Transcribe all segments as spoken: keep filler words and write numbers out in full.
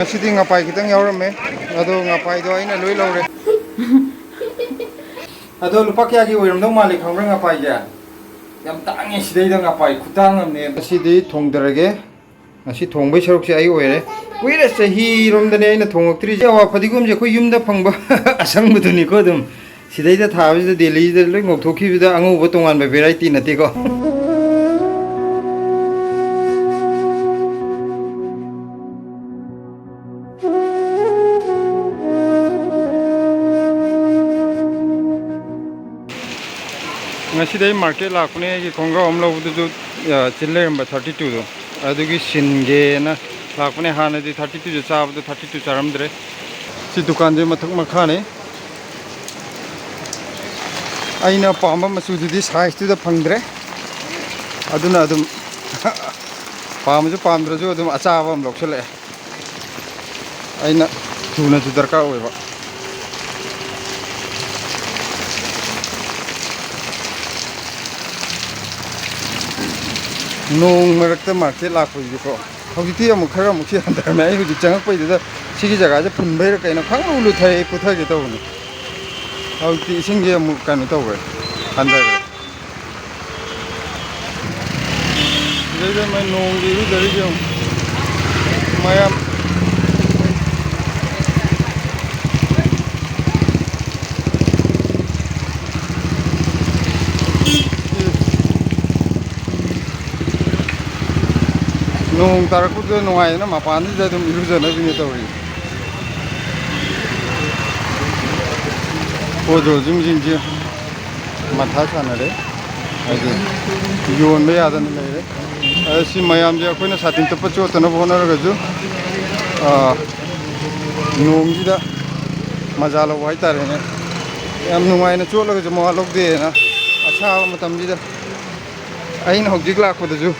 ꯉꯁꯤꯗꯤ ꯉꯄꯥꯏ ꯈꯤꯇꯪ ꯌꯥꯎꯔꯝꯃꯦ, ꯑꯗꯣ ꯉꯄꯥꯏꯗꯣ ꯑꯩꯅ ꯂꯣꯏ ꯂꯧꯔꯦ꯫ ꯑꯗꯣ ꯂꯨꯄꯥ ꯀꯌꯥꯒꯤ ꯑꯣꯏꯔꯝꯗꯧ ꯃꯥꯜꯂꯤ ꯈꯪꯕ꯭ꯔꯥ ꯉꯄꯥꯏꯁꯦ? ꯌꯥꯝ ꯇꯥꯡꯉꯦ ꯁꯤꯗꯩꯗ ꯉꯄꯥꯏ ꯈꯨꯇꯥꯡ ꯑꯃꯅꯦ꯫ ꯉꯁꯤꯗꯤ ꯊꯣꯡꯗꯔꯒꯦ꯫ ꯉꯁꯤ ꯊꯣꯡꯕꯩ ꯁꯔꯨꯛꯁꯦ ꯑꯩ ꯑꯣꯏꯔꯦ꯫ ꯀꯨꯏꯔꯦ, ꯆꯍꯤꯔꯣꯝꯗꯅꯦ ꯑꯩꯅ ꯊꯣꯡꯉꯛꯇ꯭ꯔꯤꯁꯦ꯫ ꯑꯋꯥ ꯐꯗꯤꯒꯣꯝꯁꯦ ꯑꯩꯈꯣꯏ ꯌꯨꯝꯗ ꯐꯪꯕ ꯑꯁꯪꯕꯗꯨꯅꯤꯀꯣ꯫ ꯑꯗꯨꯝ ꯁꯤꯗꯩꯗ ꯊꯥꯕꯁꯤꯗ ꯗꯦꯜꯂꯤꯗ ꯂꯣꯏ ꯉꯧꯊꯣꯛꯈꯤꯕꯗ ꯑꯉꯧꯕ ꯇꯣꯉꯥꯟꯕ ꯚꯦꯔꯥꯏꯇꯤ ꯅꯠꯇꯦꯀꯣ꯫ ꯉꯁꯤꯗꯤ ꯑꯩ ꯃꯥꯔꯀꯦꯠ ꯂꯥꯛꯄꯅꯦ꯫ ꯑꯩꯒꯤ ꯈꯣꯡꯒ꯭ꯔꯥꯎ ꯑꯃ ꯂꯧꯕꯗꯨꯁꯨ, ꯑ, ꯆꯤꯜ ꯂꯩꯔꯝꯕ ꯊꯥꯔꯇꯤ ꯇꯨꯗꯣ, ꯑꯗꯨꯒꯤ ꯁꯤꯟꯒꯦꯅ ꯂꯥꯛꯄꯅꯦ꯫ ꯍꯥꯟꯅꯗꯤ ꯊꯥꯔꯇꯤ ꯇꯨꯁꯦ ꯆꯥꯕꯗꯣ ꯊꯥꯔꯇꯤ ꯇꯨ ꯆꯥꯔꯝꯗ꯭ꯔꯦ꯫ ꯁꯤ ꯗꯨꯀꯥꯟꯁꯦ ꯃꯊꯛ ꯃꯈꯥꯅꯦ꯫ ꯑꯩꯅ ꯄꯥꯝꯕ ꯃꯆꯨꯗꯨꯗꯤ ꯁꯥꯏꯖꯇꯨꯗ ꯐꯪꯗ꯭ꯔꯦ, ꯑꯗꯨꯅ ꯑꯗꯨꯝ ꯄꯥꯝꯃꯁꯨ ꯄꯥꯝꯗ꯭ꯔꯁꯨ ꯑꯗꯨꯝ ꯑꯆꯥꯕ ꯑꯃ ꯂꯧꯁꯤꯜꯂꯛꯑꯦ꯫ ꯑꯩꯅ ꯊꯨꯅꯁꯨ ꯗꯔꯀꯥꯔ ꯑꯣꯏꯕ꯫ ꯅꯣꯡ ꯃꯔꯛꯇ ꯃꯥꯔꯀꯦꯠ ꯂꯥꯛꯄꯁꯤꯗꯤꯀꯣ꯫ ꯍꯧꯖꯤꯛꯇꯤ ꯑꯃꯨꯛ ꯈꯔ ꯑꯃꯨꯛꯁꯤ ꯍꯟꯊꯔꯝꯃꯦ꯫ ꯑꯩ ꯍꯧꯖꯤꯛ ꯆꯪꯉꯛꯄꯩꯗꯨꯗ ꯁꯤꯒꯤ ꯖꯒꯥꯁꯦ ꯐꯨꯟꯕꯩꯔꯥ ꯀꯩꯅꯣ ꯈꯪꯂꯨ ꯂꯨꯊꯔꯦ, ꯑꯩ ꯄꯨꯊꯒꯦ ꯇꯧꯕꯅꯤ꯫ ꯍꯧꯖꯤꯛꯇꯤ ꯏꯁꯤꯡꯁꯦ ꯑꯃꯨꯛ ꯀꯩꯅꯣ ꯇꯧꯈ꯭ꯔꯦ, ꯍꯟꯊꯈ꯭ꯔꯦ꯫ ꯁꯤꯗꯩꯗ ꯃꯣꯏ ꯅꯣꯡꯒꯤ ꯏꯔꯨꯖꯔꯤꯁꯦ ꯌꯦꯡꯉꯨ꯫ ꯃꯌꯥꯝ꯫ ꯅꯣꯡ ꯇꯥꯔꯛꯄꯗꯨꯗ ꯅꯨꯡꯉꯥꯏꯗꯅ ꯃꯄꯥꯟꯁꯤꯗ ꯑꯗꯨꯝ ꯏꯔꯨꯖꯅꯕꯤꯅꯦ ꯇꯧꯔꯤ꯫ ꯄꯣꯠ ꯌꯣꯟꯁꯤꯡꯁꯤꯡꯁꯦ ꯃꯊꯥ ꯁꯥꯟꯅꯔꯦ, ꯍꯥꯏꯗꯤ ꯌꯣꯟꯕ ꯌꯥꯗꯅ ꯂꯩꯔꯦ꯫ ꯑꯗ ꯁꯤ ꯃꯌꯥꯝꯁꯦ ꯑꯩꯈꯣꯏꯅ ꯁꯥꯇꯤꯟ ꯇꯨꯞꯄ ꯆꯣꯠꯇꯅꯕ ꯍꯣꯠꯅꯔꯒꯁꯨ, ꯑꯥ, ꯅꯣꯡꯁꯤꯗ ꯃꯖꯥ ꯂꯧꯕ ꯍꯥꯏꯇꯥꯔꯦꯅꯦ꯫ ꯌꯥꯝ ꯅꯨꯡꯉꯥꯏꯅ ꯆꯣꯠꯂꯒꯁꯨ ꯃꯋꯥ ꯂꯧꯗꯦꯅ, ꯑꯁꯥꯕ ꯃꯇꯝꯁꯤꯗ꯫ ꯑꯩꯅ ꯍꯧꯖꯤꯛ ꯂꯥꯛꯄꯗꯁꯨ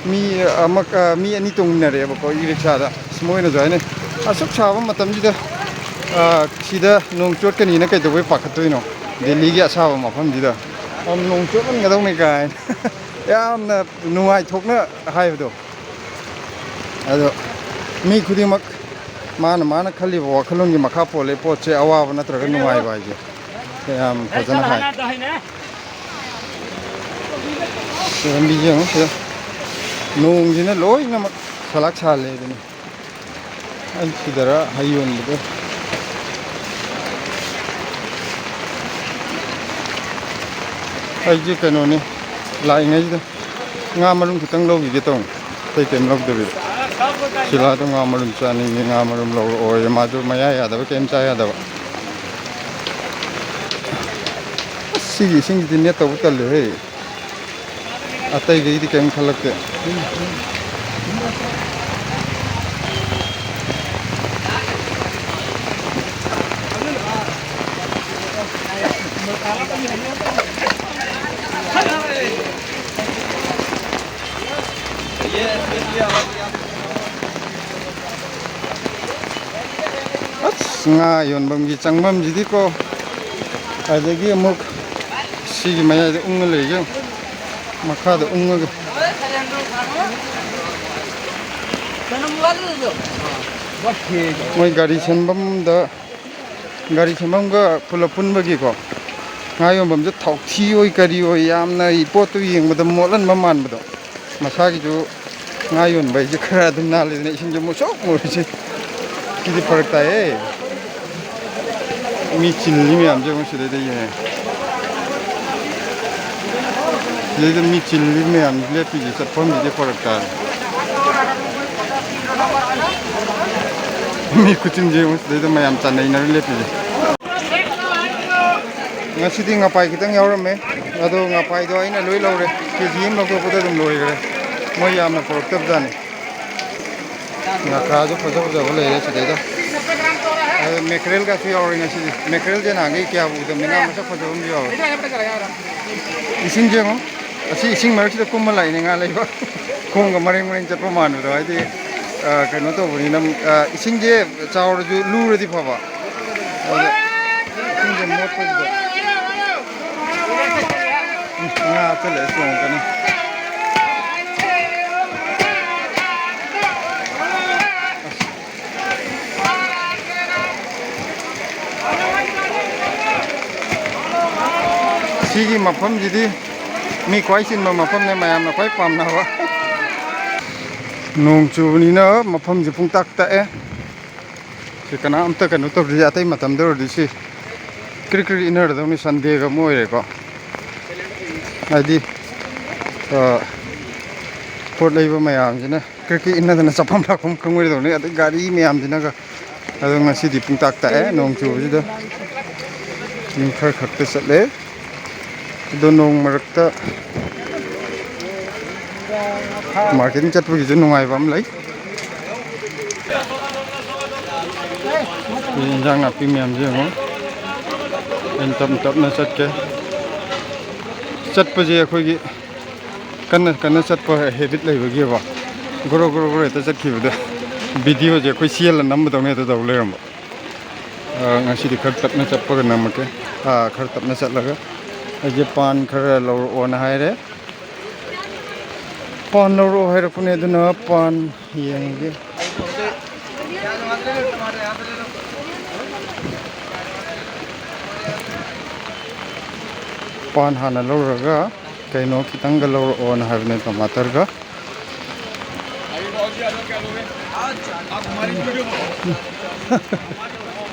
ꯃꯤ ꯑꯃ, ꯑ, ꯃꯤ ꯑꯅꯤ ꯇꯣꯡꯃꯤꯟꯅꯔꯛꯑꯦꯕꯀꯣ, ꯏ ꯔꯤꯛꯁꯥꯗ꯫ ꯑꯁ, ꯃꯣꯏꯅꯁꯨ ꯍꯥꯏꯅꯩ, "ꯑꯁꯨꯛ ꯁꯥꯕ ꯃꯇꯝꯁꯤꯗ, ꯑ, ꯁꯤꯗ ꯅꯣꯡ ꯆꯣꯠꯀꯅꯤꯅ ꯀꯩꯗꯧꯕꯩ ꯄꯥꯈꯠꯇꯣꯏꯅꯣ? ꯗꯦꯜꯂꯤꯒꯤ ꯑꯁꯥꯕ ꯃꯐꯝꯁꯤꯗ ꯌꯥꯝ ꯅꯣꯡ ꯆꯣꯠꯍꯟꯒꯗꯧꯅꯤ" ꯀꯥꯏꯅ ꯌꯥꯝꯅ ꯅꯨꯡꯉꯥꯏꯊꯣꯛꯅ ꯍꯥꯏꯕꯗꯣ꯫ ꯑꯗꯣ ꯃꯤ ꯈꯨꯗꯤꯡꯃꯛ ꯃꯥꯅ, ꯃꯥꯅ ꯈꯜꯂꯤꯕ ꯋꯥꯈꯜꯂꯣꯟꯒꯤ ꯃꯈꯥ ꯄꯣꯜꯂꯦ ꯄꯣꯠꯁꯦ, ꯑꯋꯥꯕ ꯅꯠꯇ꯭ꯔꯒ ꯅꯨꯡꯉꯥꯏꯕ ꯍꯥꯏꯁꯦ꯫ ꯌꯥꯝ ꯐꯖꯅ ꯍꯥꯏ꯫ ꯁꯤ ꯂꯝꯕꯤ ꯌꯦꯡꯉꯨ ꯁꯤꯗ꯫ ꯅꯣꯡꯁꯤꯅ ꯂꯣꯏꯅꯃꯛ ꯁꯂꯥꯛ ꯁꯥꯍꯜꯂꯦ ꯑꯗꯨꯅꯤ꯫ ꯑꯩ ꯁꯤꯗꯔ ꯍꯩ ꯌꯣꯟꯕꯗꯣ꯫ ꯑꯩꯁꯦ ꯀꯩꯅꯣꯅꯤ, ꯂꯥꯛꯏꯉꯩꯁꯤꯗ ꯉꯥ ꯃꯔꯨꯝ ꯈꯤꯇꯪ ꯂꯧꯈꯤꯒꯦ ꯇꯧꯅꯤ, ꯑꯇꯩ ꯀꯩꯝ ꯂꯧꯗꯕꯤꯗ꯫ ꯁꯤꯂꯥꯗꯣ ꯉꯥ ꯃꯔꯨꯝ ꯆꯥꯅꯤꯡꯉꯤ, ꯉꯥ ꯃꯔꯨꯝ ꯂꯧꯔꯛꯑꯣꯌꯦ꯫ ꯃꯥꯁꯨ ꯃꯌꯥ ꯌꯥꯗꯕ, ꯀꯩꯝ ꯆꯥ ꯌꯥꯗꯕ꯫ ꯑꯁ, ꯁꯤꯒꯤ ꯏꯁꯤꯡꯁꯤꯗꯤ ꯅꯦꯠ ꯇꯧꯕ ꯇꯜꯂꯦꯍꯦ꯫ ꯑꯇꯩꯈꯩꯗꯤ ꯀꯩꯝ ꯈꯜꯂꯛꯇꯦ꯫ ꯑꯁ, ꯉꯥ ꯌꯣꯟꯐꯝꯒꯤ ꯆꯪꯐꯝꯁꯤꯗꯤꯀꯣ, ꯑꯗꯒꯤ ꯑꯃꯨꯛ ꯁꯤꯒꯤ ꯃꯌꯥꯏꯗ ꯎꯪꯉ ꯂꯩꯔꯤꯁꯦ ꯌꯦꯡꯉꯨ꯫ ꯃꯈꯥꯗ ꯎꯪꯉꯒ꯫ ꯃꯣꯏ ꯒꯥꯔꯤ ꯁꯦꯝꯐꯝꯗ, ꯒꯥꯔꯤ ꯁꯦꯝꯐꯝꯒ ꯄꯨꯂꯞ ꯄꯨꯟꯕꯒꯤꯀꯣ, ꯉꯥ ꯌꯣꯟꯐꯝꯁꯦ ꯊꯥꯎꯊꯤ ꯑꯣꯏ ꯀꯔꯤ ꯑꯣꯏ, ꯌꯥꯝꯅ ꯄꯣꯠꯇꯨ ꯌꯦꯡꯕꯗ ꯃꯣꯠꯍꯟꯕ ꯃꯥꯟꯕꯗꯣ꯫ ꯃꯁꯥꯒꯤꯁꯨ ꯉꯥ ꯌꯣꯟꯕ ꯍꯥꯏꯁꯦ ꯈꯔ ꯑꯗꯨꯝ ꯅꯥꯜꯂꯤꯗꯅ, ꯏꯁꯤꯡꯁꯦ ꯃꯨꯁꯨꯛ ꯃꯨꯔꯤꯁꯦ꯫ ꯁꯤꯗꯤ ꯐꯔꯛ ꯇꯥꯏꯌꯦ꯫ ꯃꯤ ꯆꯤꯜꯂꯤ ꯃꯌꯥꯝꯁꯦ ꯑꯃꯨꯛ ꯁꯤꯗꯩꯗ ꯌꯦꯡꯉꯦ꯫ ꯁꯤꯗꯩꯗ ꯃꯤ ꯆꯤꯜꯂꯤ ꯃꯌꯥꯝ ꯂꯦꯞꯄꯤꯁꯦ, ꯆꯠꯐꯝꯁꯤꯗꯤ ꯐꯔꯛ ꯇꯥꯔꯦ꯫ ꯃꯤ ꯈꯨꯆꯤꯟꯁꯦ ꯌꯦꯡꯉꯨ, ꯁꯤꯗꯩꯗ ꯃꯌꯥꯝ ꯆꯥꯟꯅꯩꯅꯔ ꯂꯦꯞꯄꯤꯁꯦ꯫ ꯉꯁꯤꯗꯤ ꯉꯄꯥꯏ ꯈꯤꯇꯪ ꯌꯥꯎꯔꯝꯃꯦ, ꯑꯗꯣ ꯉꯄꯥꯏꯗꯣ ꯑꯩꯅ ꯂꯣꯏ ꯂꯧꯔꯦ꯫ ꯀꯦ ꯖꯤ ꯑꯃ ꯂꯧꯊꯣꯛꯄꯗ ꯑꯗꯨꯝ ꯂꯣꯏꯈ꯭ꯔꯦ, ꯃꯣꯏ ꯌꯥꯝꯅ ꯄꯨꯔꯛꯇꯕꯖꯥꯠꯅꯤ꯫ ꯉꯀ꯭ꯔꯥꯁꯨ ꯐꯖ ꯐꯖꯕ ꯂꯩꯔꯦ ꯁꯤꯗꯩꯗ꯫ ꯑꯗꯣ ꯃꯦꯀ꯭ꯔꯦꯜꯒꯁꯨ ꯌꯥꯎꯔꯦ ꯉꯁꯤꯗꯤ꯫ ꯃꯦꯀ꯭ꯔꯦꯜꯁꯦ ꯅꯍꯥꯟꯈꯩ ꯀꯌꯥꯕꯨ ꯎꯗꯕꯅꯤ, ꯉꯥ ꯃꯁꯛ ꯐꯖꯕ ꯑꯃꯁꯨ ꯌꯥꯎꯔꯦ꯫ ꯏꯁꯤꯡꯁꯦ ꯌꯦꯡꯉꯣ, ꯑꯁꯤ ꯏꯁꯤꯡ ꯃꯔꯛꯁꯤꯗ ꯀꯨꯝꯃ ꯂꯥꯛꯏꯅꯦ ꯉꯥ ꯂꯩꯕ꯫ ꯈꯣꯡꯒ ꯃꯔꯦꯡ ꯃꯔꯦꯡ ꯆꯠꯄ ꯃꯥꯟꯕꯗꯣ, ꯍꯥꯏꯗꯤ, ꯑ, ꯀꯩꯅꯣ ꯇꯧꯕꯅꯤꯅ, ꯑ, ꯏꯁꯤꯡꯁꯦ ꯆꯥꯎꯔꯁꯨ ꯂꯨꯔꯗꯤ ꯐꯕ꯫ ꯑꯗ ꯏꯁꯤꯡꯁꯦ ꯃꯣꯠꯄꯁꯤꯗ꯫ ꯎꯝ, ꯉꯥ ꯆꯠꯂꯦ, ꯆꯣꯡꯉꯛꯀꯅꯤ꯫ ꯑꯁ꯫ ꯁꯤꯒꯤ ꯃꯐꯝꯁꯤꯗꯤ ꯃꯤ ꯈ꯭ꯋꯥꯏ ꯆꯤꯟꯕ ꯃꯐꯝꯅꯦ, ꯃꯌꯥꯝꯅ ꯈ꯭ꯋꯥꯏ ꯄꯥꯝꯅꯕ꯫ ꯅꯣꯡ ꯆꯨꯕꯅꯤꯅ ꯃꯐꯝꯁꯦ ꯄꯨꯡꯇꯥꯛ ꯇꯥꯛꯑꯦ꯫ ꯁꯤ ꯀꯅꯥꯝꯇ ꯀꯩꯅꯣ ꯇꯧꯗ꯭ꯔꯤ꯫ ꯑꯇꯩ ꯃꯇꯝꯗ ꯑꯣꯏꯔꯗꯤ ꯁꯤ ꯀ꯭ꯔꯤꯛ ꯀ꯭ꯔꯤꯛ ꯏꯟꯅꯔꯗꯧꯅꯤ, ꯁꯟꯗꯦꯒ ꯑꯃ ꯑꯣꯏꯔꯦꯀꯣ꯫ ꯍꯥꯏꯗꯤ, ꯑ, ꯄꯣꯠ ꯂꯩꯕ ꯃꯌꯥꯝꯁꯤꯅ ꯀ꯭ꯔꯤꯛ ꯀ꯭ꯔꯤꯛ ꯏꯟꯅꯗꯅ ꯆꯠꯐꯝ ꯂꯥꯛꯐꯝ ꯈꯪꯉꯣꯏꯗꯧꯅꯤ꯫ ꯑꯗꯩ ꯒꯥꯔꯤ ꯃꯌꯥꯝꯁꯤꯅꯒ꯫ ꯑꯗꯣ ꯉꯁꯤꯗꯤ ꯄꯨꯡꯇꯥꯛ ꯇꯥꯛꯑꯦ ꯅꯣꯡ ꯆꯨꯕꯁꯤꯗ꯫ ꯃꯤ ꯈꯔ ꯈꯛꯇ ꯆꯠꯂꯦ꯫ ꯑꯗꯣ ꯅꯣꯡ ꯃꯔꯛꯇ ꯃꯥꯔꯀꯦꯇꯤꯡ ꯆꯠꯄꯒꯤꯁꯨ ꯅꯨꯡꯉꯥꯏꯕ ꯑꯃ ꯂꯩ꯫ ꯁꯤ ꯏꯟꯖꯥꯡ ꯅꯥꯄꯤ ꯃꯌꯥꯝꯁꯦ ꯌꯦꯡꯉꯣ꯫ ꯑꯩꯅ ꯇꯞꯅ ꯇꯞꯅ ꯆꯠꯀꯦ꯫ ꯆꯠꯄꯁꯦ ꯑꯩꯈꯣꯏꯒꯤ ꯀꯟꯅ ꯀꯟꯅ ꯆꯠꯄ ꯍꯦꯕꯤꯠ ꯂꯩꯕꯒꯤꯕ, ꯒꯣꯔꯣ ꯒꯣꯔꯣ ꯒꯣꯔꯣ ꯍꯦꯛꯇ ꯆꯠꯈꯤꯕꯗ ꯚꯤꯗꯤꯑꯣꯁꯦ ꯑꯩꯈꯣꯏ ꯁꯤꯌꯦꯜꯂ ꯅꯝꯕꯗꯧꯅ ꯍꯦꯛꯇ ꯇꯧ ꯂꯩꯔꯝꯕ꯫ ꯑ, ꯉꯁꯤꯗꯤ ꯈꯔ ꯇꯞꯅ ꯆꯠꯄꯒ ꯅꯝꯃꯛꯀꯦ꯫ ꯑ, ꯈꯔ ꯇꯞꯅ ꯆꯠꯂꯒ ꯑꯩꯁꯦ ꯄꯥꯟ ꯈꯔ ꯂꯧꯔꯛꯑꯣꯅ ꯍꯥꯏꯔꯦ꯫ ꯄꯥꯟ ꯂꯧꯔꯛꯑꯣ ꯍꯥꯏꯔꯛꯄꯅꯦ, ꯑꯗꯨꯅ ꯄꯥꯟ ꯌꯦꯡꯒꯦ꯫ ꯄꯥꯟ ꯍꯥꯟꯅ ꯂꯧꯔꯒ ꯀꯩꯅꯣ ꯈꯤꯇꯪꯒ ꯂꯧꯔꯛꯑꯣꯅ ꯍꯥꯏꯕꯅꯦ, ꯇꯃꯥꯇꯔꯒ꯫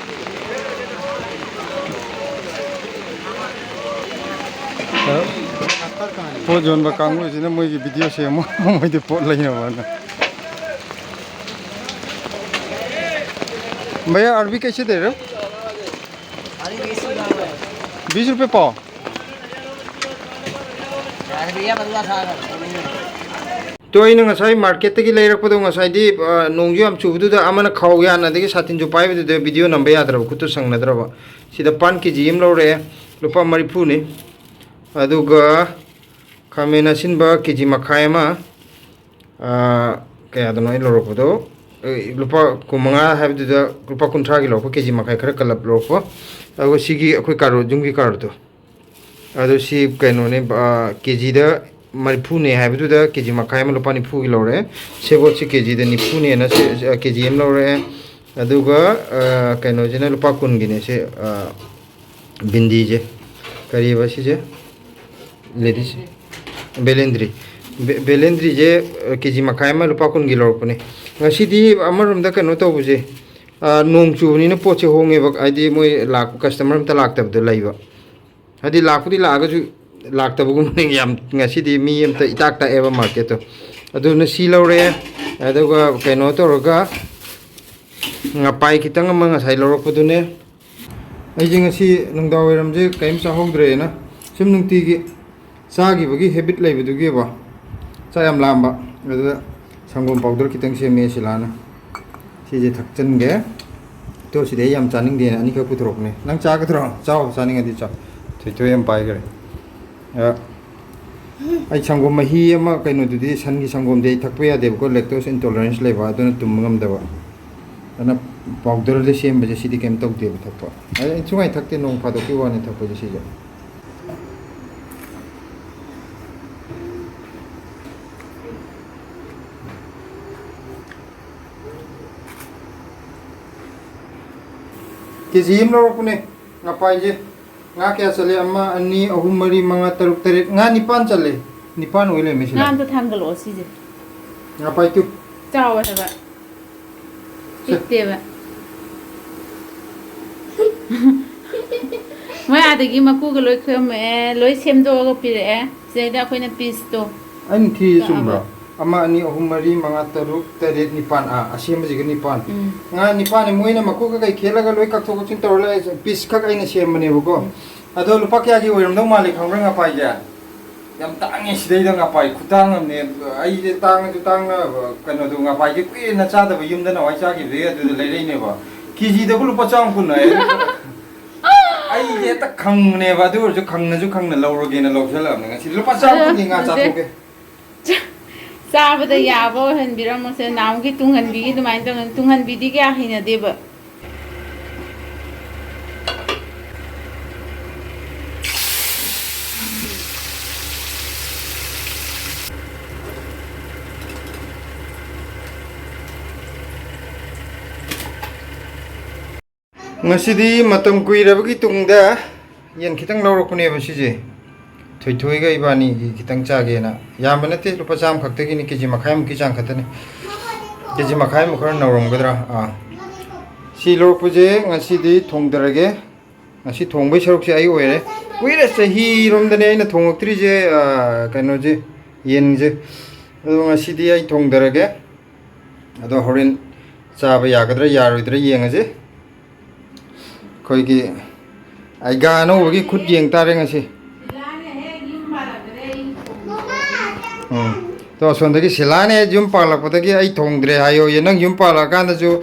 ꯄꯣꯠ ꯌꯣꯟꯕ ꯀꯥꯡꯕꯨꯁꯤꯅ ꯃꯣꯏꯒꯤ ꯚꯤꯗꯤꯑꯣ ꯁꯦꯝꯃꯣ, ꯃꯣꯏꯗꯤ ꯄꯣꯠ ꯂꯩꯅꯕꯅ꯫ भैया, अरबी कैसे दे रहे हो? बीस रुपये पाव। तो ꯑꯩꯅ ꯉꯁꯥꯏ ꯃꯥꯔꯀꯦꯠꯇꯒꯤ ꯂꯩꯔꯛꯄꯗꯣ, ꯉꯁꯥꯏꯗꯤ, ꯑ, ꯅꯣꯡꯁꯨ ꯌꯥꯝ ꯆꯨꯕꯗꯨꯗ ꯑꯃꯅ ꯈꯥꯎ ꯌꯥꯟ ꯑꯗꯒꯤ ꯁꯥꯇꯤꯟꯁꯨ ꯄꯥꯏꯕꯗꯨꯗ ꯚꯤꯗꯤꯑꯣ ꯅꯝꯕ ꯌꯥꯗ꯭ꯔꯕ, ꯈꯨꯠꯇꯨ ꯁꯪꯅꯗ꯭ꯔꯕ꯫ ꯁꯤꯗ ꯄꯥꯟ ꯀꯦ ꯖꯤ ꯑꯃ ꯂꯧꯔꯛꯑꯦ, ꯂꯨꯄꯥ ꯃꯔꯤꯐꯨꯅꯤ꯫ ꯑꯗꯨꯒ ꯈꯥꯃꯦꯟ ꯑꯁꯤꯟꯕ ꯀꯦ ꯖꯤ ꯃꯈꯥꯏ ꯑꯃ, ꯑꯥ, ꯀꯌꯥꯗꯅꯣ ꯑꯩ ꯂꯧꯔꯛꯄꯗꯣ? ꯑꯦ, ꯂꯨꯄꯥ ꯀꯨꯟꯃꯉꯥ ꯍꯥꯏꯕꯗꯨꯗ ꯂꯨꯄꯥ ꯀꯨꯟꯊ꯭ꯔꯥꯒꯤ ꯂꯧꯔꯛꯄ, ꯀꯦ ꯖꯤ ꯃꯈꯥꯏ ꯈꯔ ꯀꯜꯂꯞ ꯂꯧꯔꯛꯄ꯫ ꯑꯗꯨꯒ ꯁꯤꯒꯤ ꯑꯩꯈꯣꯏ ꯀꯥꯔꯣꯠ, ꯌꯨꯝꯒꯤ ꯀꯥꯔꯣꯠꯇꯣ, ꯑꯗꯣ ꯁꯤ ꯀꯩꯅꯣꯅꯦ, ꯑꯥ, ꯀꯦ ꯖꯤꯗ ꯃꯔꯤꯐꯨꯅꯦ ꯍꯥꯏꯕꯗꯨꯗ ꯀꯦ ꯖꯤ ꯃꯈꯥꯏ ꯑꯃ ꯂꯨꯄꯥ ꯅꯤꯐꯨꯒꯤ ꯂꯧꯔꯦ꯫ ꯁꯦꯕꯣꯠꯁꯤ ꯀꯦ ꯖꯤꯗ ꯅꯤꯐꯨꯅꯦꯅ ꯁꯤ, ꯑꯥ, ꯀꯦ ꯖꯤ ꯑꯃ ꯂꯧꯔꯛꯑꯦ꯫ ꯑꯗꯨꯒ, ꯑꯥ, ꯀꯩꯅꯣꯁꯤꯅ ꯂꯨꯄꯥ ꯀꯨꯟꯒꯤꯅꯦ ꯁꯤ, ꯑꯥ, ꯚꯤꯟꯗꯤꯁꯦ꯫ ꯀꯔꯤꯕ ꯁꯤꯁꯦ? ꯂꯦꯗꯤꯁ ꯕꯦꯂꯦꯟꯗ꯭ꯔꯤ꯫ ꯕꯦ-, ꯕꯦꯂꯦꯟꯗ꯭ꯔꯤꯁꯦ, ꯑ, ꯀꯦ ꯖꯤ ꯃꯈꯥꯏ ꯑꯃ ꯂꯨꯄꯥ ꯀꯨꯟꯒꯤ ꯂꯧꯔꯛꯄꯅꯦ꯫ ꯉꯁꯤꯗꯤ ꯑꯃꯔꯣꯝꯗ ꯀꯩꯅꯣ ꯇꯧꯕꯁꯦ, ꯑ, ꯅꯣꯡ ꯆꯨꯕꯅꯤꯅ ꯄꯣꯠꯁꯦ ꯍꯣꯡꯉꯦꯕ, ꯍꯥꯏꯗꯤ ꯃꯣꯏ ꯂꯥꯛꯄ ꯀꯁꯇꯃꯔ ꯑꯝꯇ ꯂꯥꯛꯇꯕꯗꯣ ꯂꯩꯕ꯫ ꯍꯥꯏꯗꯤ ꯂꯥꯛꯄꯨꯗꯤ ꯂꯥꯛꯑꯒꯁꯨ ꯂꯥꯛꯇꯕꯒꯨꯝꯕꯅꯦ ꯌꯥꯝ, ꯉꯁꯤꯗꯤ ꯃꯤ ꯑꯝꯇ ꯏꯇꯥꯛ ꯇꯥꯛꯑꯦꯕ ꯃꯥꯔꯀꯦꯠꯇꯣ꯫ ꯑꯗꯨꯅ ꯁꯤ ꯂꯧꯔꯦ, ꯑꯗꯨꯒ ꯀꯩꯅꯣ ꯇꯧꯔꯒ ꯉꯄꯥꯏ ꯈꯤꯇꯪ ꯑꯃ ꯉꯁꯥꯏ ꯂꯧꯔꯛꯄꯗꯨꯅꯦ꯫ ꯑꯩꯁꯦ ꯉꯁꯤ ꯅꯨꯡꯗꯥꯡ ꯋꯥꯏꯔꯝꯁꯦ ꯀꯔꯤꯝ ꯆꯥꯍꯧꯗ꯭ꯔꯦꯅ, ꯁꯨꯝ ꯅꯨꯡꯇꯤꯒꯤ ꯆꯥꯈꯤꯕꯒꯤ ꯍꯦꯕꯤꯠ ꯂꯩꯕꯗꯨꯒꯤꯕ, ꯆꯥꯛ ꯌꯥꯝ ꯂꯥꯝꯕ꯫ ꯑꯗꯨꯗ ꯁꯪꯒꯣꯝ ꯄꯥꯎꯗꯔ ꯈꯤꯇꯪ ꯁꯦꯝꯃꯦ ꯁꯤꯂꯥꯅ꯫ ꯁꯤꯁꯦ ꯊꯛꯆꯟꯒꯦ꯫ ꯇꯣ, ꯁꯤꯗꯤ ꯑꯩ ꯌꯥꯝ ꯆꯥꯅꯤꯡꯗꯦꯅ ꯑꯅꯤꯈꯛ ꯄꯨꯊꯣꯔꯛꯄꯅꯦ꯫ ꯅꯪ ꯆꯥꯒꯗ꯭ꯔꯣ? ꯆꯥꯎ, ꯆꯥꯅꯤꯡꯉꯗꯤ ꯆꯥꯎ꯫ ꯊꯣꯏꯊꯣꯏ ꯌꯥꯝ ꯄꯥꯏꯈ꯭ꯔꯦ꯫ ꯑ, ꯑꯩ ꯁꯪꯒꯣꯝ ꯃꯍꯤ ꯑꯃ, ꯀꯩꯅꯣꯗꯨꯗꯤ, ꯁꯟꯒꯤ ꯁꯪꯒꯣꯝꯗꯤ ꯑꯩ ꯊꯛꯄ ꯌꯥꯗꯦꯕꯀꯣ, lactose intolerance ꯂꯩꯕ, ꯑꯗꯨꯅ ꯇꯨꯝꯕ ꯉꯝꯗꯕ꯫ ꯑꯗꯨꯅ ꯄꯥꯎꯗꯔꯗ ꯁꯦꯝꯕꯁꯦ ꯁꯤꯗꯤ ꯀꯩꯝ ꯇꯧꯗꯦꯕ ꯊꯛꯄ꯫ ꯑꯗ ꯑꯩ ꯁꯨꯡꯉꯥꯏ ꯊꯛꯇꯦ, ꯅꯣꯡ ꯐꯥꯗꯣꯛꯀꯤ ꯋꯥꯅꯤ ꯊꯛꯄꯁꯦ ꯁꯤꯁꯦ꯫ ꯀꯦ ꯖꯤ ꯑꯃ ꯂꯧꯔꯛꯄꯅꯦ ꯉꯄꯥꯏꯁꯦ꯫ ꯉꯥ ꯀꯌꯥ ꯆꯠꯂꯦ? ꯑꯃ, ꯑꯅꯤ, ꯑꯍꯨꯝ, ꯃꯔꯤ, ꯃꯉꯥ, ꯇꯔꯨꯛ, ꯇꯔꯦꯠ, ꯉꯥ ꯅꯤꯄꯥꯟ ꯆꯠꯂꯦ꯫ ꯅꯤꯄꯥꯟ ꯑꯣꯏ ꯂꯩꯔꯝꯃꯦ ꯁꯤꯗ꯫ ꯉꯥ ꯑꯝꯇ ꯊꯥꯡꯒꯠꯂꯛꯑꯣ ꯁꯤꯁꯦ꯫ ꯉꯄꯥꯏ ꯇꯨ꯫ ꯆꯥꯎꯋꯦ ꯍꯥꯏꯕ꯫ ꯁꯦ꯫ ꯄꯤꯛꯇꯦꯕ꯫ ꯃꯣꯏ ꯑꯥꯗꯒꯤ ꯃꯀꯨꯒ ꯂꯣꯏ ꯈꯣꯝꯃꯛꯑꯦ, ꯂꯣꯏ ꯁꯦꯝꯗꯣꯛꯑꯒ ꯄꯤꯔꯛꯑꯦ꯫ ꯁꯤꯗꯩꯗ ꯑꯩꯈꯣꯏꯅ ꯄꯤꯁꯇꯣ ꯑꯩꯅ ꯊꯤꯔꯤꯁꯦ ꯀꯛꯑꯕ꯫ ꯆꯨꯝꯕ꯭ꯔꯣ? ꯑꯃ, ꯑꯅꯤ, ꯑꯍꯨꯝ, ꯃꯔꯤ, ꯃꯉꯥ, ꯇꯔꯨꯛ, ꯇꯔꯦꯠ, ꯅꯤꯄꯥꯟ꯫ ꯑꯥ, ꯑꯁꯦꯝꯕꯁꯤꯒ ꯅꯤꯄꯥꯟ꯫ ꯎꯝ꯫ ꯉꯥ ꯅꯤꯄꯥꯟꯅꯦ꯫ ꯃꯣꯏꯅ ꯃꯀꯣꯛ ꯀꯩꯀꯩ ꯈꯦꯠꯂꯒ ꯂꯣꯏ ꯀꯛꯊꯣꯛ ꯀꯛꯆꯤꯟ ꯇꯧꯔ ꯂꯩ꯫ ꯄꯤꯁ ꯈꯛ ꯑꯩꯅ ꯁꯦꯝꯕꯅꯦꯕꯀꯣ꯫ ꯎꯝ꯫ ꯑꯗꯣ ꯂꯨꯄꯥ ꯀꯌꯥꯒꯤ ꯑꯣꯏꯔꯝꯗꯧ ꯃꯥꯜꯂꯤ ꯈꯪꯕ꯭ꯔꯥ ꯉꯄꯥꯏꯁꯦ? ꯌꯥꯝ ꯇꯥꯡꯉꯦ ꯁꯤꯗꯩꯗ ꯉꯄꯥꯏ ꯈꯨꯇꯥꯡ ꯑꯃꯅꯦ꯫ ꯑꯩꯁꯦ ꯇꯥꯡꯉꯁꯨ ꯇꯥꯡꯅ, ꯀꯩꯅꯣꯗꯣ, ꯉꯄꯥꯏꯁꯦ ꯀꯨꯏꯔꯦꯅ ꯆꯥꯗꯕ, ꯌꯨꯝꯗ ꯅꯍꯥꯟꯋꯥꯏ ꯆꯥꯈꯤꯕꯗꯒꯤ ꯑꯗꯨꯗ ꯂꯩꯔꯛꯏꯅꯦꯕ꯫ ꯀꯦꯖꯤꯗꯕꯨ ꯂꯨꯄꯥ ꯆꯥꯝꯃ ꯀꯨꯟ ꯍꯥꯏ꯫ ꯑꯩꯁꯦ ꯍꯦꯛꯇ ꯈꯪꯕꯅꯦꯕ, ꯑꯗꯨ ꯑꯣꯏꯔꯁꯨ ꯈꯪꯅꯁꯨ ꯈꯪꯅ ꯂꯧꯔꯒꯦꯅ ꯂꯧꯁꯜꯂꯛꯑꯕꯅꯦ ꯉꯁꯤ꯫ ꯂꯨꯄꯥ ꯆꯥꯝꯃ ꯀꯨꯟꯒꯤ ꯉꯥ ꯑꯗꯨ ꯆꯥꯊꯣꯛꯀꯦ꯫ ꯆꯥ-, ꯆꯥꯕꯗ ꯌꯥꯕ ꯑꯣꯏꯍꯟꯕꯤꯔꯝꯃꯣꯁꯦ꯫ ꯅꯍꯥꯟꯃꯨꯛꯀꯤ ꯇꯨꯡꯍꯟꯕꯤꯒꯤ ꯑꯗꯨꯃꯥꯏꯅ ꯇꯧꯗꯅ, ꯇꯨꯡꯍꯟꯕꯤꯗꯤ ꯀꯌꯥ ꯍꯩꯅꯗꯦꯕ꯫ ꯉꯁꯤꯗꯤ ꯃꯇꯝ ꯀꯨꯏꯔꯕꯒꯤ ꯇꯨꯡꯗ ꯌꯦꯟ ꯈꯤꯇꯪ ꯂꯧꯔꯛꯄꯅꯦꯕ ꯁꯤꯁꯦ, ꯊꯣꯏꯊꯣꯏꯒ ꯏꯕꯥꯅꯤꯒꯤ ꯈꯤꯇꯪ ꯆꯥꯒꯦꯅ꯫ ꯌꯥꯝꯕ ꯅꯠꯇꯦ, ꯂꯨꯄꯥ ꯆꯥꯝꯃ ꯈꯛꯇꯒꯤꯅꯤ, ꯀꯦ ꯖꯤ ꯃꯈꯥꯏꯃꯨꯛꯀꯤ ꯆꯥꯡ ꯈꯛꯇꯅꯤ꯫ ꯀꯦ ꯖꯤ ꯃꯈꯥꯏꯃꯨꯛ ꯈꯔ ꯅꯧꯔꯝꯒꯗ꯭ꯔꯥ꯫ ꯑꯥ, ꯁꯤ ꯂꯧꯔꯛꯄꯁꯦ ꯉꯁꯤꯗꯤ ꯊꯣꯡꯗꯔꯒꯦ꯫ ꯉꯁꯤ ꯊꯣꯡꯕꯩ ꯁꯔꯨꯛꯁꯦ ꯑꯩ ꯑꯣꯏꯔꯦ꯫ ꯀꯨꯏꯔꯦ, ꯆꯍꯤꯔꯣꯝꯗꯅꯦ ꯑꯩꯅ ꯊꯣꯡꯉꯛꯇ꯭ꯔꯤꯁꯦ, ꯑꯥ, ꯀꯩꯅꯣꯁꯦ, ꯌꯦꯟꯁꯦ꯫ ꯑꯗꯣ ꯉꯁꯤꯗꯤ ꯑꯩ ꯊꯣꯡꯗꯔꯒꯦ꯫ ꯑꯗꯣ ꯍꯣꯔꯦꯟ ꯆꯥꯕ ꯌꯥꯒꯗ꯭ꯔꯥ ꯌꯥꯔꯣꯏꯗ꯭ꯔꯥ ꯌꯦꯡꯉꯁꯤ꯫ ꯑꯩꯈꯣꯏꯒꯤ ꯑꯩꯒꯥ ꯑꯅꯧꯕꯒꯤ ꯈꯨꯠ ꯌꯦꯡ ꯇꯥꯔꯦ ꯉꯁꯤ꯫ ꯎꯝ꯫ ꯑꯗꯣ ꯑꯁꯣꯝꯗꯒꯤ ꯁꯤꯂꯥꯅꯦ ꯌꯨꯝ ꯄꯥꯜꯂꯛꯄꯗꯒꯤ ꯑꯩ ꯊꯣꯡꯗ꯭ꯔꯦ ꯍꯥꯏꯌꯣꯌꯦ꯫ ꯅꯪ ꯌꯨꯝ ꯄꯥꯜꯂꯛꯑꯀꯥꯟꯗꯁꯨ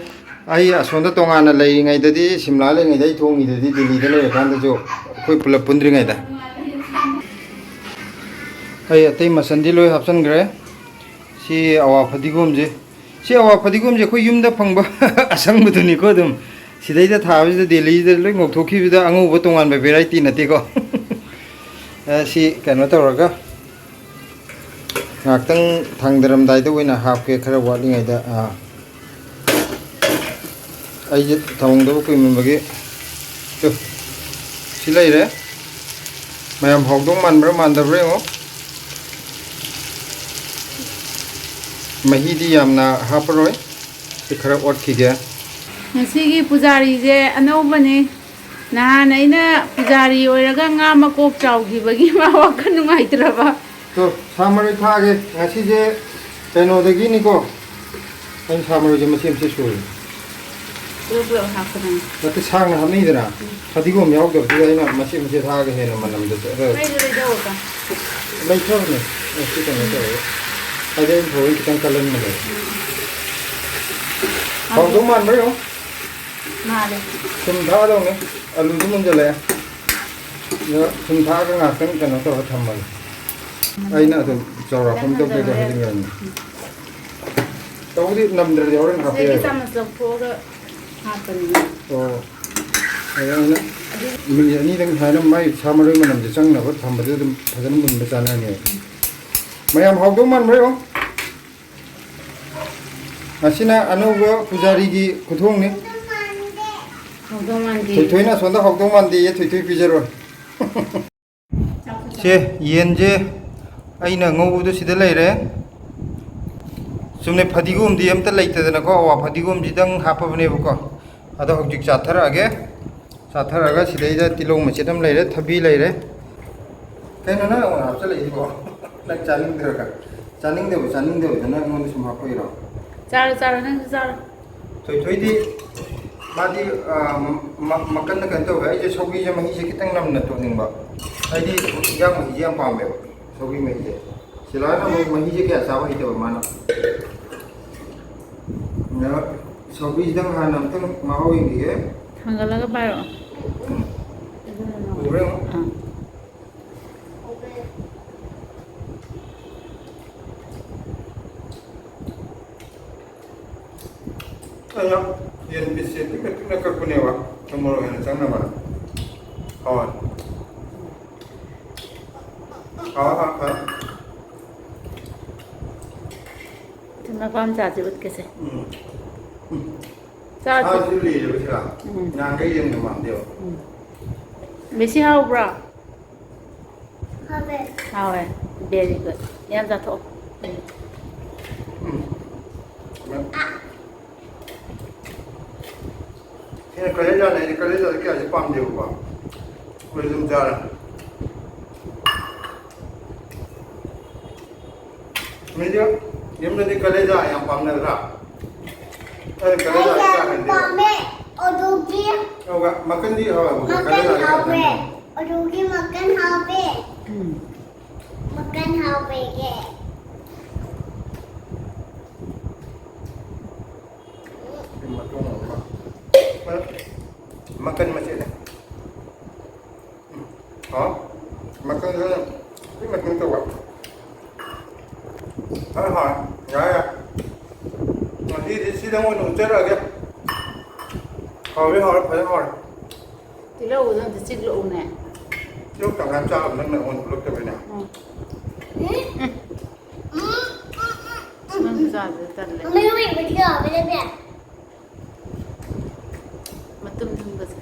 ꯑꯩ ꯑꯁꯣꯝꯗ ꯇꯣꯉꯥꯟꯅ ꯂꯩꯔꯤꯉꯩꯗꯗꯤ, ꯁꯤꯝꯂꯥ ꯂꯩꯔꯤꯉꯩꯗ ꯑꯩ ꯊꯣꯡꯉꯤꯗꯨꯗꯤ, ꯗꯤꯜꯂꯤꯗ ꯂꯩꯔꯀꯥꯟꯗꯁꯨ ꯑꯩꯈꯣꯏ ꯄꯨꯂꯞ ꯄꯨꯟꯗ꯭ꯔꯤꯉꯩꯗ꯫ ꯑꯩ ꯑꯇꯩ ꯃꯆꯜꯗꯤ ꯂꯣꯏ ꯍꯥꯞꯆꯤꯟꯈ꯭ꯔꯦ꯫ ꯁꯤ ꯑꯋꯥ ꯐꯗꯤꯒꯣꯝꯁꯦ, ꯁꯤ ꯑꯋꯥ ꯐꯗꯤꯒꯣꯝꯁꯦ ꯑꯩꯈꯣꯏ ꯌꯨꯝꯗ ꯐꯪꯕ ꯑꯁꯪꯕꯗꯨꯅꯤꯀꯣ꯫ ꯑꯗꯨꯝ ꯁꯤꯗꯩꯗ ꯊꯥꯕꯁꯤꯗ, ꯗꯦꯜꯂꯤꯗ ꯂꯣꯏ ꯉꯧꯊꯣꯛꯈꯤꯕꯗ ꯑꯉꯧꯕ ꯇꯣꯉꯥꯟꯕ ꯚꯦꯔꯥꯏꯇꯤ ꯅꯠꯇꯦꯀꯣ꯫ ꯑ, ꯁꯤ ꯀꯩꯅꯣ ꯇꯧꯔꯒ ꯉꯥꯏꯍꯥꯛꯇꯪ ꯊꯥꯡꯗꯔꯝꯗꯥꯏꯗ ꯑꯣꯏꯅ ꯍꯥꯞꯀꯦ, ꯈꯔ ꯋꯥꯠꯂꯤꯉꯩꯗ꯫ ꯑꯥ, ꯑꯩꯁꯦ ꯊꯣꯡꯗꯕ ꯀꯨꯏꯃꯟꯕꯒꯤ꯫ ꯇꯨ, ꯁꯤ ꯂꯩꯔꯦ꯫ ꯃꯌꯥꯝ ꯍꯥꯎꯗꯧ ꯃꯥꯟꯕ꯭ꯔꯥ ꯃꯥꯟꯗꯕ꯭ꯔꯥ ꯌꯦꯡꯉꯣ꯫ ꯃꯍꯤꯗꯤ ꯌꯥꯝꯅ ꯍꯥꯞꯄꯔꯣꯏ꯫ ꯁꯤ ꯈꯔ ꯑꯣꯠꯈꯤꯒꯦ꯫ ꯉꯁꯤꯒꯤ ꯄꯨꯖꯥꯔꯤꯁꯦ ꯑꯅꯧꯕꯅꯤ꯫ ꯅꯍꯥꯟ ꯑꯩꯅ ꯄꯨꯖꯥꯔꯤ ꯑꯣꯏꯔꯒ ꯉꯥ ꯃꯀꯣꯛ ꯆꯥꯎꯈꯤꯕꯒꯤ ꯃꯥ ꯋꯥꯈꯜ ꯅꯨꯡꯉꯥꯏꯇ꯭ꯔꯕ꯫ ꯇꯣ, ꯁꯥ ꯃꯔꯣꯏ ꯊꯥꯛꯑꯒꯦ꯫ ꯉꯁꯤꯁꯦ ꯀꯩꯅꯣꯗꯒꯤꯅꯤꯀꯣ꯫ ꯑꯩꯅ ꯁꯥ ꯃꯔꯣꯏꯁꯦ ꯃꯆꯦꯠ ꯃꯆꯦꯠ ꯁꯣꯏꯔꯦ꯫ ꯄꯨꯂꯞ ꯄꯨꯂꯞ ꯍꯥꯞꯀꯗꯕꯅꯤ꯫ ꯅꯠꯇꯦ, ꯁꯥꯡꯅ ꯍꯥꯞꯅꯩꯗꯅ꯫ ꯎꯝ꯫ ꯐꯗꯤꯒꯣꯝ ꯌꯥꯎꯗꯕꯗꯨꯗ ꯑꯩꯅ ꯃꯆꯦꯠ ꯃꯆꯦꯠ ꯊꯥꯛꯑꯒ ꯍꯦꯟꯅ ꯃꯅꯝꯗꯣ ꯆꯠ-, ꯑꯗꯣ ꯃꯩꯗꯣ ꯂꯩꯊꯧꯑꯣꯀꯣ꯫ ꯂꯩꯊꯧꯔꯅꯦ꯫ ꯑꯦ, ꯁꯤ ꯀꯩꯅꯣ ꯇꯧꯔꯦ꯫ ꯍꯥꯏꯗꯤ ꯑꯩꯅ ꯊꯑꯣꯏ ꯈꯤꯇꯪ ꯀꯜꯍꯟꯕꯅꯦ꯫ ꯎꯝ꯫ ꯍꯥꯎꯗꯧ ꯃꯥꯟꯕ꯭ꯔꯥ ꯌꯦꯡꯉꯣ꯫ ꯃꯥꯜꯂꯦ꯫ ꯊꯨꯝ ꯊꯥꯛꯑꯗꯧꯅꯦ꯫ ꯑꯂꯨꯁꯨ ꯃꯨꯟꯖꯜꯂꯛꯑꯦ꯫ ꯑꯗꯣ ꯊꯨꯝ ꯊꯥꯛꯑꯒ ꯉꯥꯛꯇꯪ ꯀꯩꯅꯣ ꯇꯧꯔꯒ ꯊꯝꯃꯒꯦ꯫ ꯑꯩꯅ ꯑꯗꯨꯝ ꯆꯥꯎꯔꯥꯛꯄ ꯑꯃ ꯇꯧꯒꯦꯗ ꯍꯥꯏꯖꯤꯟꯈ꯭ꯔꯕꯅꯤ꯫ ꯇꯧꯕꯗꯤ ꯅꯝꯗ꯭ꯔꯗꯤ ꯍꯣꯔꯦꯟ ꯍꯥꯞꯄ ꯉꯁꯥꯏꯒꯤ ꯌꯥꯏꯕ꯫ ꯆꯥꯃꯁ ꯂꯧꯊꯣꯛꯑꯒ ꯍꯥꯞꯄꯅꯤꯅ꯫ ꯑꯣ꯫ ꯑꯗꯣ ꯑꯩꯅ ꯃꯤꯅꯤꯠ ꯑꯅꯤꯗꯪ ꯁꯨꯃꯥꯏꯅ ꯃꯥꯏ ꯁꯥ ꯃꯔꯣꯏ ꯃꯅꯝꯁꯦ ꯆꯪꯅꯕ ꯊꯝꯕꯗꯨ ꯑꯗꯨꯝ ꯐꯖꯅ ꯃꯨꯟꯕ ꯆꯥꯟꯅꯔꯅꯦꯕ꯫ ꯃꯌꯥꯝ ꯍꯥꯎꯗꯧ ꯃꯥꯟꯕ꯭ꯔꯥ ꯌꯦꯡꯉꯣ꯫ ꯉꯁꯤꯅ ꯑꯅꯧꯕ ꯄꯨꯖꯥꯔꯤꯒꯤ ꯈꯨꯊꯣꯡꯅꯤ꯫ ꯍꯥꯎꯗꯧ ꯃꯥꯟꯗꯦ꯫ ꯊꯣꯏꯊꯣꯏꯅ ꯑꯁꯣꯝꯗ ꯍꯥꯎꯗꯧ ꯃꯥꯟꯗꯦꯌꯦ, ꯊꯣꯏꯊꯣꯏ ꯄꯤꯖꯔꯣꯏ꯫ ꯁꯦ, ꯌꯦꯟꯁꯦ ꯑꯩꯅ ꯉꯧꯕꯗꯣ ꯁꯤꯗ ꯂꯩꯔꯦ꯫ ꯆꯨꯝꯅ ꯐꯗꯤꯒꯣꯝꯗꯤ ꯑꯝꯇ ꯂꯩꯇꯗꯅꯀꯣ, ꯑꯋꯥ ꯐꯗꯤꯒꯣꯝꯁꯤꯗꯪ ꯍꯥꯞꯄꯕꯅꯦꯕꯀꯣ꯫ ꯑꯗꯣ ꯍꯧꯖꯤꯛ ꯆꯥꯊꯔꯛꯑꯒꯦ꯫ ꯆꯥꯊꯔꯛꯑꯒ ꯁꯤꯗꯩꯗ ꯇꯤꯜꯍꯧ ꯃꯆꯦꯠ ꯑꯃ ꯂꯩꯔꯦ, ꯊꯕꯤ ꯂꯩꯔꯦ꯫ ꯀꯩꯅꯣ ꯅꯪ ꯑꯃꯨꯛ ꯍꯥꯞꯆꯜꯂꯛꯏꯁꯤꯕꯣ? ꯅꯪ ꯆꯥꯅꯤꯡꯗ꯭ꯔꯒ꯫ ꯆꯥꯅꯤꯡꯗꯕ, ꯆꯥꯅꯤꯡꯗꯕꯗ ꯅꯪ ꯑꯩꯉꯣꯟꯗ ꯁꯨꯝ ꯍꯥꯞꯄꯛꯏꯔꯣ? ꯆꯥꯔꯣ, ꯆꯥꯔꯣ, ꯅꯪꯁꯨ ꯆꯥꯔꯣ꯫ ꯊꯣꯏꯊꯣꯏꯗꯤ ꯃꯥꯗꯤ, ꯑ, ꯃ-, ꯃꯀꯟꯗ ꯀꯩꯅꯣ ꯇꯧꯋꯦ꯫ ꯑꯩꯁꯦ ꯁꯧꯒ꯭ꯔꯤꯁꯦ ꯃꯍꯤꯁꯦ ꯈꯤꯇꯪ ꯅꯝꯅ ꯇꯣꯠꯅꯤꯡꯕ꯫ ꯑꯩꯗꯤ ꯏꯟꯖꯥꯡ ꯃꯍꯤꯁꯦ ꯌꯥꯝ ꯄꯥꯝꯃꯦꯕ, ꯁꯧꯒ꯭ꯔꯤ ꯃꯍꯤꯁꯦ꯫ ꯁꯤꯂꯥꯅ ꯑꯃꯨꯛ ꯃꯍꯤꯁꯦ ꯀꯌꯥ ꯆꯥꯕ ꯍꯩꯇꯕ ꯃꯥꯅ꯫ ꯑꯗ ꯁꯧꯒ꯭ꯔꯤꯁꯤꯗꯪ ꯍꯥꯟꯅ ꯑꯝꯇꯪ ꯃꯍꯥꯎ ꯌꯦꯡꯈꯤꯒꯦ꯫ ꯊꯥꯡꯒꯠꯂꯒ ꯄꯥꯏꯔꯛꯑꯣ꯫ ꯎꯕ꯭ꯔꯥ ꯌꯦꯡꯉꯣ꯫ ꯑꯥ꯫ ꯑꯩꯅ ꯌꯦꯟ ꯄꯤꯁꯁꯦ ꯄꯤꯛꯅ ꯄꯤꯛꯅ ꯀꯛꯄꯅꯦꯕ, ꯊꯨꯝ ꯃꯣꯔꯣꯛ ꯍꯦꯟꯅ ꯆꯪꯅꯕ꯫ ꯍꯥꯎꯋꯦ꯫ ꯍꯥꯎꯋꯦ, ꯍꯥꯎꯋꯦ, ꯐꯔꯦ꯫ ꯊꯨꯝ ꯃꯄꯥꯝ ꯆꯥꯁꯦ ꯎꯠꯀꯦꯁꯦ꯫ ꯎꯝ꯫ ꯎꯝ꯫ ꯆꯥ-, ꯁꯥꯁꯨ ꯂꯤꯔꯦꯕ ꯁꯤꯗ꯫ ꯎꯝ꯫ ꯅꯍꯥꯟꯈꯩ ꯌꯦꯟꯒ ꯃꯥꯟꯗꯦꯕ꯫ ꯎꯝ꯫ ꯃꯦꯁꯤ ꯍꯥꯎꯕ꯭ꯔꯥ? ꯍꯥꯎꯋꯦ꯫ ꯍꯥꯎꯋꯦ꯫ Very good꯫ ꯌꯥꯝ ꯆꯥꯊꯣꯛꯑꯣ꯫ ꯎꯝ꯫ ꯁꯤꯅ ꯀꯂꯦꯖꯥꯅꯦ, ꯑꯩꯗꯤ ꯀꯂꯦꯖꯥꯁꯦ ꯀꯌꯥꯁꯨ ꯄꯥꯝꯗꯦꯕꯀꯣ꯫ ꯑꯩꯈꯣꯏ ꯑꯗꯨꯝ ꯆꯥꯔꯦ꯫ ꯃꯤꯗꯤ ꯌꯨꯝꯗꯗꯤ ꯀꯂꯦꯖꯥ ꯌꯥꯝ ꯄꯥꯝꯅꯗ꯭ꯔꯥ? ꯑꯩ ꯀꯂꯦꯖꯥ ꯀꯌꯥ ꯍꯩꯅꯗꯦꯕ꯫ ꯄꯥꯝꯃꯦ꯫ ꯑꯗꯨꯒꯤ ꯑꯗꯨꯒ ꯃꯀꯟꯗꯤ ꯍꯥꯎꯋꯦꯕꯀꯣ, ꯃꯀꯟ ꯀꯂꯦꯖꯥꯗꯤ ꯀꯌꯥ ꯍꯥꯎꯋꯦ꯫ ꯆꯥꯅꯤꯡꯗꯦ꯫ ꯑꯗꯨꯒꯤ ꯃꯀꯟ ꯍꯥꯎꯋꯦ꯫ ꯎꯝ꯫ ꯃꯀꯟ ꯍꯥꯎꯕꯒꯤ꯫ ꯃꯇꯣꯡ ꯑꯃ꯫ ꯃꯀꯟ ꯃꯆꯦꯠꯅꯦ꯫ ꯍꯥꯎ? ꯃꯀꯟꯁꯨ ꯄꯤꯛꯅ ꯄꯤꯛꯅ ꯇꯧꯕ꯫ ꯐꯖꯅ ꯍꯥꯎꯔꯦ꯫ ꯌꯥꯔꯦ, ꯌꯥꯔꯦ꯫ ꯉꯁꯤꯗꯤ ꯁꯤꯗꯪ ꯑꯣꯏꯅ ꯎꯠꯆꯔꯛꯑꯒꯦ꯫ ꯍꯥꯎꯔꯦ, ꯍꯥꯎꯔꯦ, ꯐꯖꯅ ꯍꯥꯎꯔꯦ꯫ ꯇꯤꯜꯍꯧꯗꯣ ꯑꯝꯇ ꯆꯤꯛꯂꯛꯎꯅꯦ꯫ ꯇꯤꯜꯍꯧ ꯇꯪꯈꯥꯏ ꯑꯃ ꯆꯥꯕ ꯅꯪꯅ ꯑꯩꯉꯣꯟꯗ ꯄꯨꯔꯛꯇꯕꯩꯅꯦ꯫ ꯎꯝ꯫ ꯅꯪ ꯆꯥꯗ ꯇꯜꯂꯦ꯫ ꯃꯌꯨꯝ ꯌꯦꯡꯕꯗꯤ ꯌꯥꯎꯕ ꯅꯠꯇꯦ꯫ ꯃꯇꯨꯝ ꯊꯨꯝꯒꯁꯦ꯫